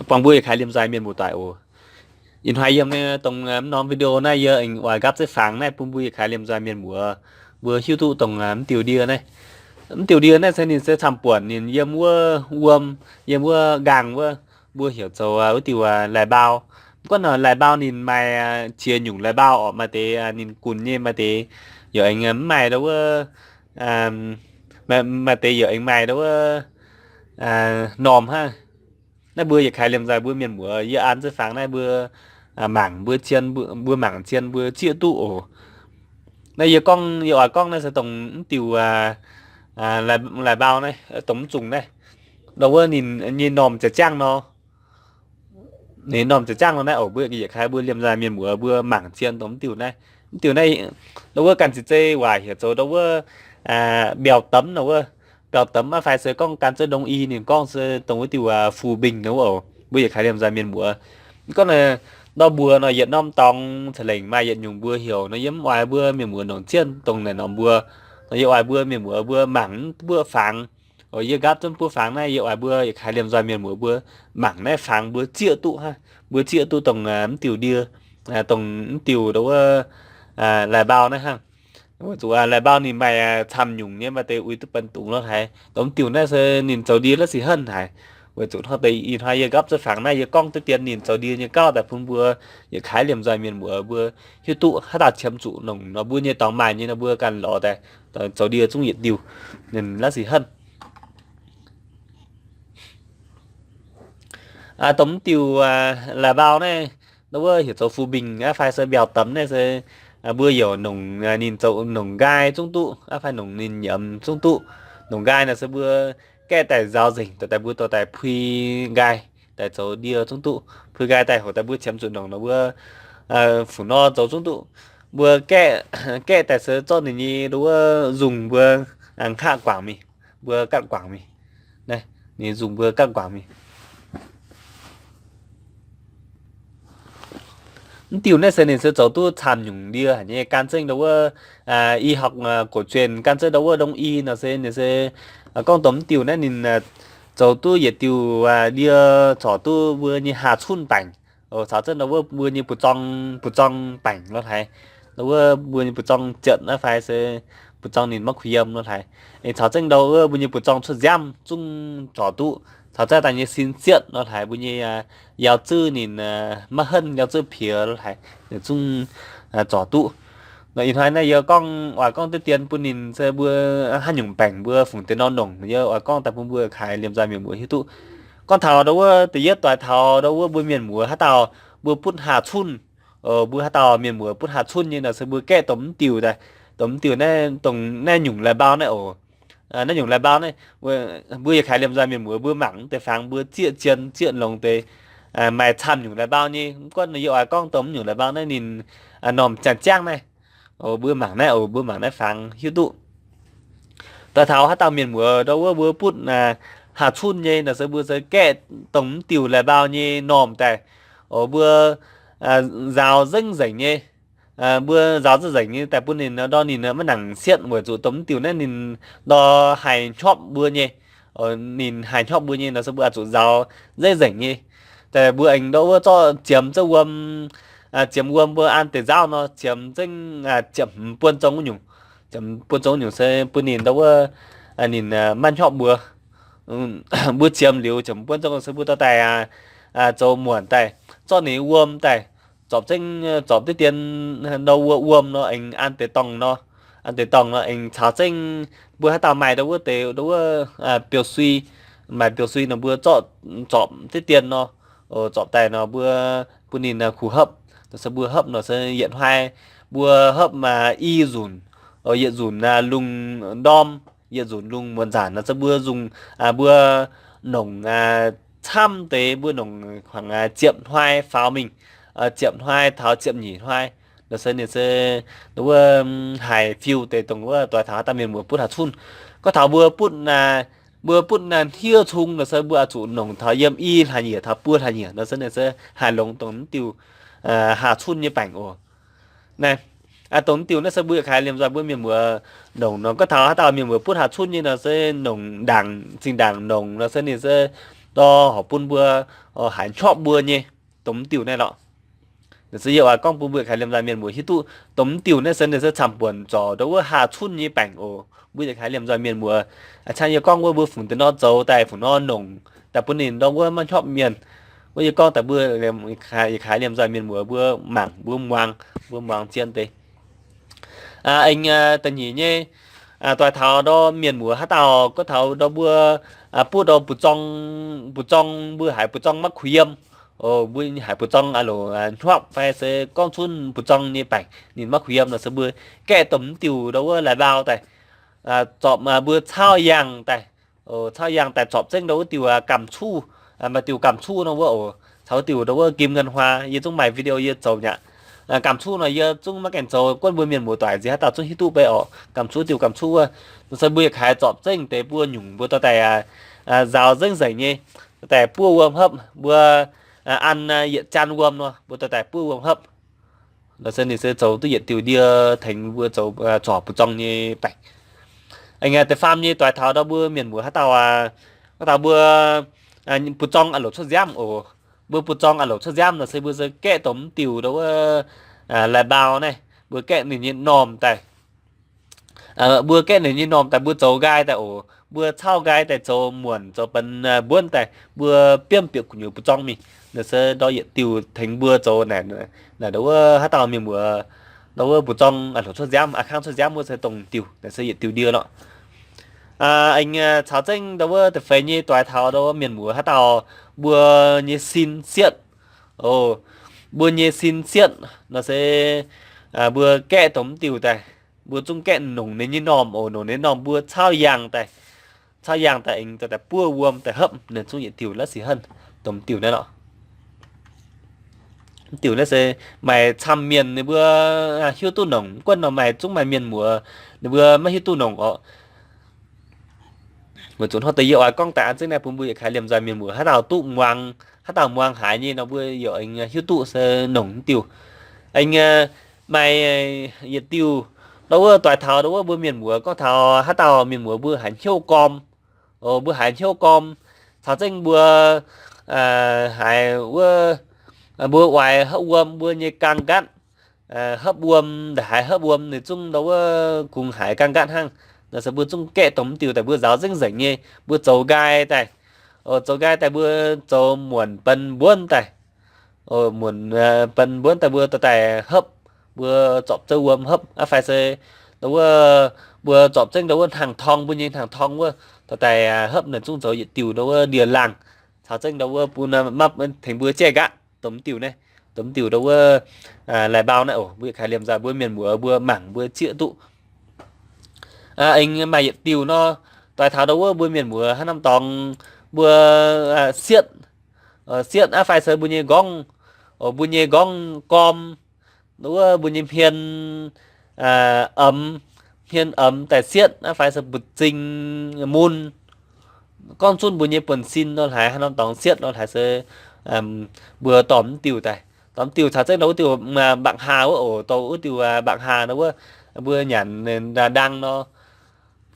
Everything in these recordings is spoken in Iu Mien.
buangh mbuo yietc kaaix liemh nzoih mienh muoz-doic oc. Ih hnoi yiem dongh mv norm video naaiv yie aengx oix nqaapv zeiv fangx naaiv bun mbuo yietc kaaix liemh nzoih mienh muoz mbuo hiuv duqv dongh mv diuh ndie naaiv. Mv diuh ndie naaiv se ninh se camv-buonc ninh yiem wuov wuom, yiem wuov nqaang wuov, mbuo heuc zoux wuov diuh lai mbau. Mv gunv nor lai mbau ninh maaih qiex nyungc lai mbau orqc, maaih deix ninh gunx nyei, maaih deix yaac aengx mv maaih ndau wuov, maaih deix yaac aengx maaih ndau wuov normh hnangv. Naaiv mbuo yietc kaaix liemh nzoih mbuo mienh muoz yie an zeiv fangx naaiv mbuo mangc mbuo zien, mbuo mangc zien mbuo zieqv duqv oc. Naaiv yie gorngv, yie oix gorngv naaiv se dongh mv diuh lai mbau naaiv, dongh mv zungh naaiv, ndau wuov ninh nyei normh ziepc jangv nor, ninh normh ziepc jangv nor naaiv oc. Mbuo yietc kaaix mbuo liemh nzoih mienh muoz mbuo mangc zien dongh mv diuh naaiv. Mv diuh naaiv ndau wuov ganh ziex zei waac heuc zoux ndau wuov mbiauh damv nor wuov. Mbiauh damv aqv fai se gorngv gan zeiv ndongc i ninh gorngv se dongh wuov diuh fu mbing nor wuov oc. Mbuo yietc kaaix liemh nzoih mienh muoz gorngv ndau mbuox nor yietc norm dorngx ca'lengc maaih yietc nyungc mbuo heuc nor yie mv oix mbuo mienh muoz nongc jienv dongh naaic norm mbuo. Nor yie oix mbuo mienh muoz mbuo mangc mbuo fangx. Yie nqaapv zunv mbuo fangx naaiv yie oix mbuo yietc kaaix liemh nzoih mienh muoz mbuo mangc naaiv fangx mbuo zieqv duqv hnangv, mbuo zieqv duqv dongh mv diuh ndie, dongh mv diuh ndau wuov lai mbau naaiv hnangv. Weic zuqc lai mbau ninh maaih camv nyungc nyei, maaih deix uix duqv benx dungz lo haic. Dongh mv diuh naaiv se ninh zoux ndie la'sic henv haic. Weic zuqc hnoi deix ih hnoi yie nqaapv zeiv fangx naaiv yie gorngv deix dien ninh zoux ndie nyei gauh daaih bun mbuo yietc kaaix liemh nzoih mienh muoz mbuo hiuv duqv haaix dauh qiemx zuqc nongc nor mbuo nyei dorngx maaih nyei nor mbuo ganh lorz daaih zoux ndie zungv yietc diuh. Ninh la'sic henv. Dongh mv diuh lai mbau naaiv, ndau wuov heuc zoux fu mbing aqv fai se mbiauh damv naaiv se mbuo youc nongc ninh zoux nongc nqaai zungv duqv aqv fai nongc ninh nyiemz zungv duqv. Nongc nqaai naaiv se mbuo gaeqv daaih nzaaux nzengc daaih mbuo dorh daaih pui nqaai daaih zoux ndie zungv duqv. Pui nqaai daaih hoc daaih mbuo qiemx zuqc nongc nor mbuo fu nor zoux zungv duqv. Mbuo gaeqv, gaeqv daaih se zorqv ninh nyei ndau wuov nzungh mbuo nqa'haav guangc mingh, mbuo gatv guangc mingh. Naaiv ninh nzungh mbuo gatv guangc mingh. Mv diuh naaiv se ninh se zoux duqv camv nyungc ndie haic nyei. Gan zengv ndau wuov y học cổ truyền gan zengv ndau wuov đông y nor se ninh se gorngv dongh mv diuh naaiv ninh zoux duqv yietc diuh ndie corc duqv mbuo nyei haah cunv baengc. Caux zengv ndau wuov mbuo nyei buoz-zorng, buoz-zorng baengc lo haic. Ndau wuov mbuo nyei buoz-zorng zietc naaiv fai se buoz-zorng ninh maiv kuh yiem lo haic. Aengx caux zengv ndau wuov mbuo nyei buoz-zorng cuotv nziaamv zungv corc duqv. Caux zengv daaih nyei sin zietv lo haic, mbuo nyei yauz zuov ninh maiv henv, yauz zuov piex lo haic, ninh zungv corc duqv. Nor ih hnoi naaiv yie gorngv, oix gorngv deix dien bun ninh se mbuo haaix nyungc baengc mbuo fungc deix nor nongc, yie oix gorngv daaih bun mbuo kaaix liemh nzoih mienh muoz hiuv duqv. Gorngv taux ndau wuov da'yietv doix taux ndau wuov mbuo mienh muoz haaix dauh mbuo butv haah cunv, mbuo haaix dauh mienh muoz butv haah cunv nyei nor se mbuo gaeqv dongh mv diuh daaih, dongh mv diuh naaiv, dongh naaiv nyungc lai mbau naaiv oc. Naaiv nyungc lai mbau naaiv, mbuo yietc kaaix liemh nzoih mienh muoz mbuo mangc deix fangx mbuo zieqv zien zieqv longx deix, maaih camv nyungc lai mbau nyei. Mv gunv yie oix gorngv dongh mv nyungc lai mbau naaiv ninh normh ziangh ziangv naaiv. Mbuo mangc naaiv oc, mbuo mangc naaiv fangx hiuv duqv. Doix taux haaix dauh mienh muoz ndau wuov mbuo butv haah cunv nyei nor se mbuo se gaeqv dongh mv diuh lai mbau nyei normh daaih. Mbuo nzaaux nzengc nzengc nyei, mbuo nzaaux nzengc nzengc nyei daaih bun ninh ndau ninh maiv nangc sietv weic zuqc dongh mv diuh naaiv ninh ndau haih hnyopv mbuo nyei. Ninh haih hnyopv mbuo nyei nor se mbuo oix zuqc nzaaux nzengc nzengc nyei. Daaih mbuo aengx ndau wuov zorqv ziemx zengv wuom, ziemx wuom mbuo an deix nzauv nor, ziemx zengv ziepc hmz buonv zong wuov nyungc. Ziepc hmz buonv zong wuov nyungc se bun ninh ndau wuov ninh maiv hnyopv mbuo. Mbuo ziemx liuz ziepc hmz buonv zong se mbuo dorh daaih zoux muonc daaih, zorqv ninh wuom daaih, zorpc zengv, zorpc deix dien ndau wuov wuom nor aengx an deix dorngh nor, an deix dorngh nor aengx caux zengv mbuo haaix dauh maaih ndau wuov deix ndau wuov biouv-sui, maaih biouv-sui nor mbuo zorqv, zorpc deix dien nor, zorpc daaih nor mbuo bun ninh kuh hopv. Se mbuo hopv nor se yietc hnoi mbuo hopv i nzunc, yietc nzunc lungh ndorm, yietc nzunc lungh muonz zanc nor se mbuo nzungh, mbuo nongc camv deix mbuo nongc kuangx ziepc hnoi faaux mingh, ziepc hnoi taux ziepc nyeic hnoi. Nor se ninh se ndau wuov haih fiuv deix dongh wuov doix taux haaix dauh mienh muoz butv haah cunv. Gorngv taux mbuo butv, mbuo butv hniev cung nor se mbuo oix zuqc nongc taux yiem i hlaax nyieqc taux buo hlaax nyieqc nor se ninh se haih longx dongh mv diuh haah cunv nyei baengc oc. Naaiv, dongh mv diuh naaiv se mbuo yietc kaaix liemh nzoih mbuo mienh muoz nongc nor. Gorngv taux haaix dauh mienh muoz butv haah cunv nyei nor se nongc ndaangc, zinh ndaangc nongc nor se ninh se dorh horpc bun mbuo, haiz hnyopv mbuo nyei domh diuh naaiv lorqc. Naaiv se yie oix gorngv bun mbuo yietc kaaix liemh nzoih mienh muoz hiuv duqv domh diuh naaiv se ninh se camv-buonc zorc ndau wuov haah cunv nyei baengc oc. Mbuo yietc kaaix liemh nzoih mienh muoz, aa, cangv yie gorngv wuov mbuo fungc deix nor zoux daaih, fungc nor nongc daaih bun ninh ndau wuov maiv hnyopv mienh. Wuov yie gorngv daaih mbuo yietc kaaix liemh nzoih mienh muoz mbuo mangc, mbuo muangx, mbuo muangx zien deix. Aengx da'nyeic nyei, doix taux ndau mienh muoz haaix dauh gorngv taux ndau mbuo buov ndau buoz-zorng, mbuo haiz buoz-zorng maiv kuh yiem, mbuo haiz buoz-zorng aa loc hnyopv fai se gorngv cunv buoz-zorng nyei baengc ninh maiv kuh yiem nor se mbuo gaeqv domh diuh ndau wuov lai-mbau daaih, zorpc mbuo caauv yangh daaih, caauv yangh daaih zorpc zengv ndau wuov diuh gamh cuv, maaih diuh gamh cuv nor wuov oc, caux wuov diuh ndau wuov kim ngăn hoa, yie zungv maaih video yie zoux nyei aqv. Gamh cuv nor yie zungv maiv gaengh zoux, guonv mbuo mienh muoz doic nziex haaix dauh zungv hiuv duqv bei oc. Gamh cuv diuh gamh cuv wuov, nor se mbuo yietc kaaix zorpc zengv deix mbuo nyungc mbuo dorh daaih nzaaux nzengc nzengc nyei, dorh daaih buov wuom hopv, mbuo an yietc janv wuom nor mbuo dorh daaih buov wuom hopv. Nor se ninh se zoux duqv yietc diuh ndie tengx mbuo zoux zorc buoz-zorng nyei baengc. Aengx da'faam nyei doix taux ndau mbuo mienh muoz haaix dauh, haaix dauh mbuo buoz-zorng aa loc cuotv nziaamv oc. Mbuo buoz-zorng aa loc cuotv nziaamv nor se mbuo se gaeqv domh diuh ndau wuov lai-mbau naaiv, mbuo gaeqv ninh nyei normh daaih. Mbuo gaeqv ninh nyei normh daaih mbuo zoux nqaai daaih oc. Mbuo caauv nqaai daaih zoux muonc zoux benx mbuonv daaih mbuo biomv bieqc gu'nyuoz buoz-zorng mingh. Naaiv se ndau yietc diuh tengx mbuo zoux naaic, ndau wuov haaix dauh mienh muoz ndau wuov buoz-zorng aa loc cuotv nziaamv, aa kangv cuotv nziaamv wuov se dongh diuh, naaiv se yietc diuh ndie lorqc. Aengx caux zengv ndau wuov da'feix nyei doix taux ndau wuov mienh muoz haaix dauh mbuo nyei sin sietv. Mbuo nyei sin sietv nor se mbuo gaeqv domh diuh daaih, mbuo zungv gaeqv nongc ninh nyei normh oc. Nongc ninh nyei normh mbuo caauv yangh daaih, caauv yangh daaih aengx dorh daaih buov wuom daaih hopv, naaiv zungv yietc diuh la'sic henv domh diuh naaiv lorqc. Diuh naaiv se maaih camv mienh ninh mbuo hiuv duqv nongc, guonv nor maaih zungv maaih mienh muoz ninh mbuo maiv hiuv duqv nongc oc. Weic zuqc hnoi deix yie oix gorngv daaih an zengv naaiv bun mbuo yietc kaaix liemh nzoih mienh muoz haaix dauh duqv muangx, haaix dauh muangx haiz nyei nor mbuo yaac hiuv duqv se nongc diuh. Aengx maaih yietc diuh ndau wuov doix taux ndau wuov mbuo mienh muoz gorngv taux haaix dauh mienh muoz mbuo haiz hnyouv gorm, mbuo haiz hnyouv gorm, caux zengv mbuo haiz wuov, mbuo oix hopv wuom mbuo nyei gaang nqatv, hopv wuom, ndaaih haiz hopv wuom ninh zungv ndau wuov kungx haiz gaang nqatv hnangv. Nor se mbuo zungv gaeqv domh diuh daaih mbuo nzaaux nzengc nzengc nyei, mbuo zoux nqaai daaih, zoux nqaai daaih mbuo zoux muonc benx mbuonv daaih, muonc benx mbuonv daaih mbuo dorh daaih hopv, mbuo zorpc zouv wuom hopv aqv fai se ndau wuov mbuo zorpc zengv ndau wuov hnaangx-torng, mbuo nyei hnaangx-torng wuov dorh daaih hopv, naaiv zungv zoux yietc diuh ndau wuov ndie laangh, caux zengv ndau wuov bun mapv tengx mbuo jaiv nqatv domh diuh naaiv, domh diuh ndau wuov lai-mbau naaiv oc. Mbuo yietc kaaix liemh nzoih mbuo mienh muoz mbuo mangc mbuo zieqv duqv. Aengx maaih yietc diuh nor, doix taux ndau wuov mbuo mienh muoz haaix norm dorngx mbuo sietv, sietv aqv fai se mbuo nyei nqorngv, mbuo nyei nqorngv gorm, ndau wuov mbuo nyei hmien omx, hmien omx daaih sietv aqv fai se buoz-zing mun. Gorngv zunv mbuo nyei buonv-sin nor hlaaix, haaix norm dorngx sietv nor hlaaix se mbuo dorh mv diuh daaih. Dorh mv diuh caux zengv ndau wuov diuh mbangc haa wuov oc, dorh wuov diuh mbangc haa nor wuov mbuo nyanc ndaang nor,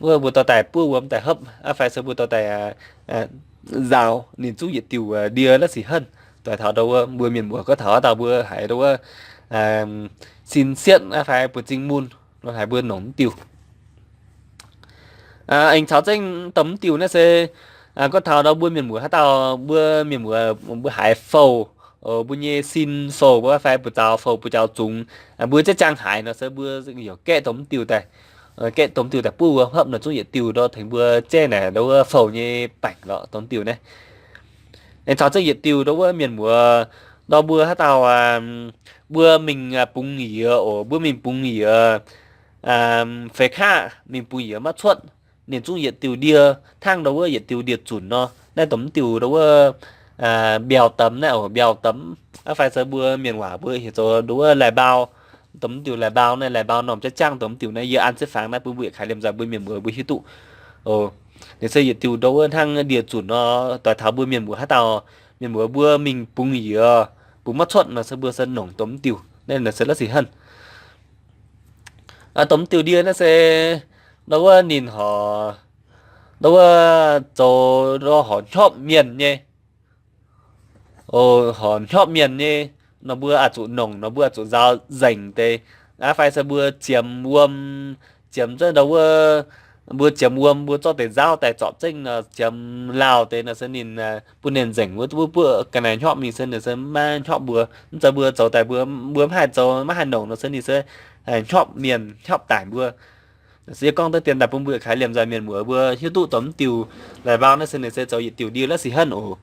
wuov mbuo dorh daaih buov wuom daaih hopv aqv fai se mbuo dorh daaih nzaaux, ninh zungv yietc diuh ndie la'sic henv. Doix taux ndau wuov mbuo mienh muoz gorngv taux haaix dauh mbuo haiz ndau wuov sin sietv aqv fai buoz-zing mun nor hlaaix mbuo nongc mv diuh. Aengx caux zengv domh mv diuh naaiv se gorngv taux ndau mbuo mienh muoz haaix dauh mbuo mienh muoz mbuo haiz fouc, mbuo nyei sin fouc mbuo fai buoz-zaux fouc buoz-zaux zungx, mbuo jaiv jaang haiz nor se mbuo yaac gaeqv domh mv diuh daaih, gaeqv domh diuh daaih buov wuom hopv nor zungv yietc diuh ndau tengx mbuo jaiv naaic ndau wuov fouc nyei baengc lorqc domh diuh naaiv. Aengx caux zengv yietc diuh ndau wuov mienh muoz ndau mbuo haaix dauh mbuo mingh bungx yiex oc, mbuo mingh bungx yiex feix kaqv mingh bungx yiex maiv cuotv, ninh zungv yietc diuh ndie hnangv ndau wuov yietc diuh ndie-zunc nor. Naaiv domh mv diuh ndau wuov mbiauh damx naaiv oc, mbiauh damx aqv fai se mbuo mienh waac mbuo heuc zoux ndau wuov lai-mbau. Domh mv diuh lai-mbau naaiv, lai-mbau normh jaiv jaangv domh mv diuh naaiv yie an jienv fangx naaiv bun mbuo yietc kaaix liemh nzoih mbuo mienh muoz mbuo hiuv duqv. Ninh se yietc diuh ndau wuov hnangv ndie-zunc nor, doix taux mbuo mienh muoz haaix dauh mienh muoz mbuo mingh bungx yiex bungx maiv cuotv nor se mbuo se nongc domh mv diuh naaiv, naaiv se la'sic henv. Domh mv diuh ndie naaiv se ndau wuov ninh horc ndau wuov zoux ndau horpc hnyopv mienh nyei. O, horpc hnyopv mienh nyei, nor mbuo oix zuqc nongc, nor mbuo oix zuqc nzaaux nzengc deix. Aa, fai se mbuo ziemx wuom, ziemx zengv ndau wuov, mbuo ziemx wuom mbuo zorqv deix nzauv daaih zorpc zengv nor, ziemx lauh deix nor se ninh bun ninh nzengc wuov, wuov buoqv ga'naaiv hnyopv mingh se ninh se maiv hnyopv mbuo. Mv zeiz mbuo zoux daaih mbuo, mbuo maiv haih zoux, maiv haih nongc nor se ninh se hnyopv mienh, hnyopv daic mbuo. Se yie gorngv deix dien daaih bun mbuo yietc kaaix liemh nzoih mienh muoz mbuo hiuv duqv dongh mv diuh la'mbau naaiv se ninh se zoux yietc diuh ndie la'sic henv oc.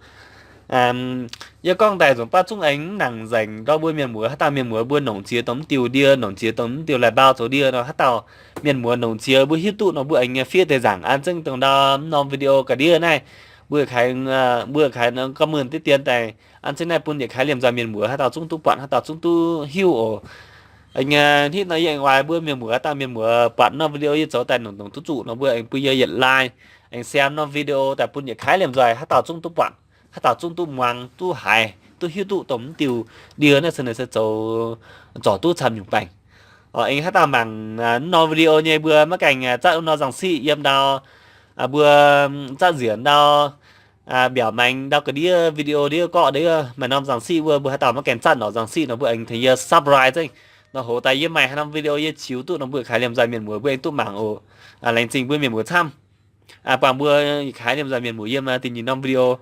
Yie gorngv daaih nzunc baav zungv aengx mv nangc nzengc ndau mbuo mienh muoz, haaix dauh mienh muoz mbuo nongc jiex dongh mv diuh ndie, nongc jiex dongh mv diuh la'mbau zoux ndie nor, haaix dauh mienh muoz nongc jiex mbuo hiuv duqv nor mbuo aengx fiev deix nzaangc an zengv dongh ndau norm video ga'ndiev naaiv. Mbuo yietc kaaix, mbuo yietc kaaix gorngv mbuo deix dien daaih an zengv naaiv bun yietc kaaix liemh nzoih mienh muoz haaix dauh zungv duqv buatc, haaix dauh zungv duqv hiuv oc. Aengx hitv nor yie aengx oix mbuo mienh muoz, haaix dauh mienh muoz buatc norm video yie zoux daaih nongc dongc duqv zuqc nor mbuo aengx bun yie yietc like, aengx share norm video daaih bun yietc kaaix liemh nzoih haaix dauh zungv duqv buatc, haaix dauh zungv duqv muangx, duqv haiz, duqv hiuv duqv dongh mv diuh ndie naaiv se ninh se zoux zorc duqv camv nyungc baengc. Aengx haaix dauh mangc norm video nyei mbuo maiv gaengh zatv wuov norm zangc siqv yiem ndau, mbuo zatv nziex ndau, mbiaauc maengx ndau ga'ndiev video ndiev gorqv ndiev maaih norm zangc siqv wuov, mbuo haaix dauh maiv gaengh zatv norm zangc siqv nor mbuo aengx tengx yie subscribe zengv. Nor hoz daaih yie maaih haaix norm video yie qiux duqv nor mbuo yietc kaaix liemh nzoih mienh muoz mbuo aengx duqv mangc oc. Laengz zingh mbuo mienh muoz camv. Buangh mbuo yietc kaaix liemh nzoih mienh muoz yiem da'nyeic norm video.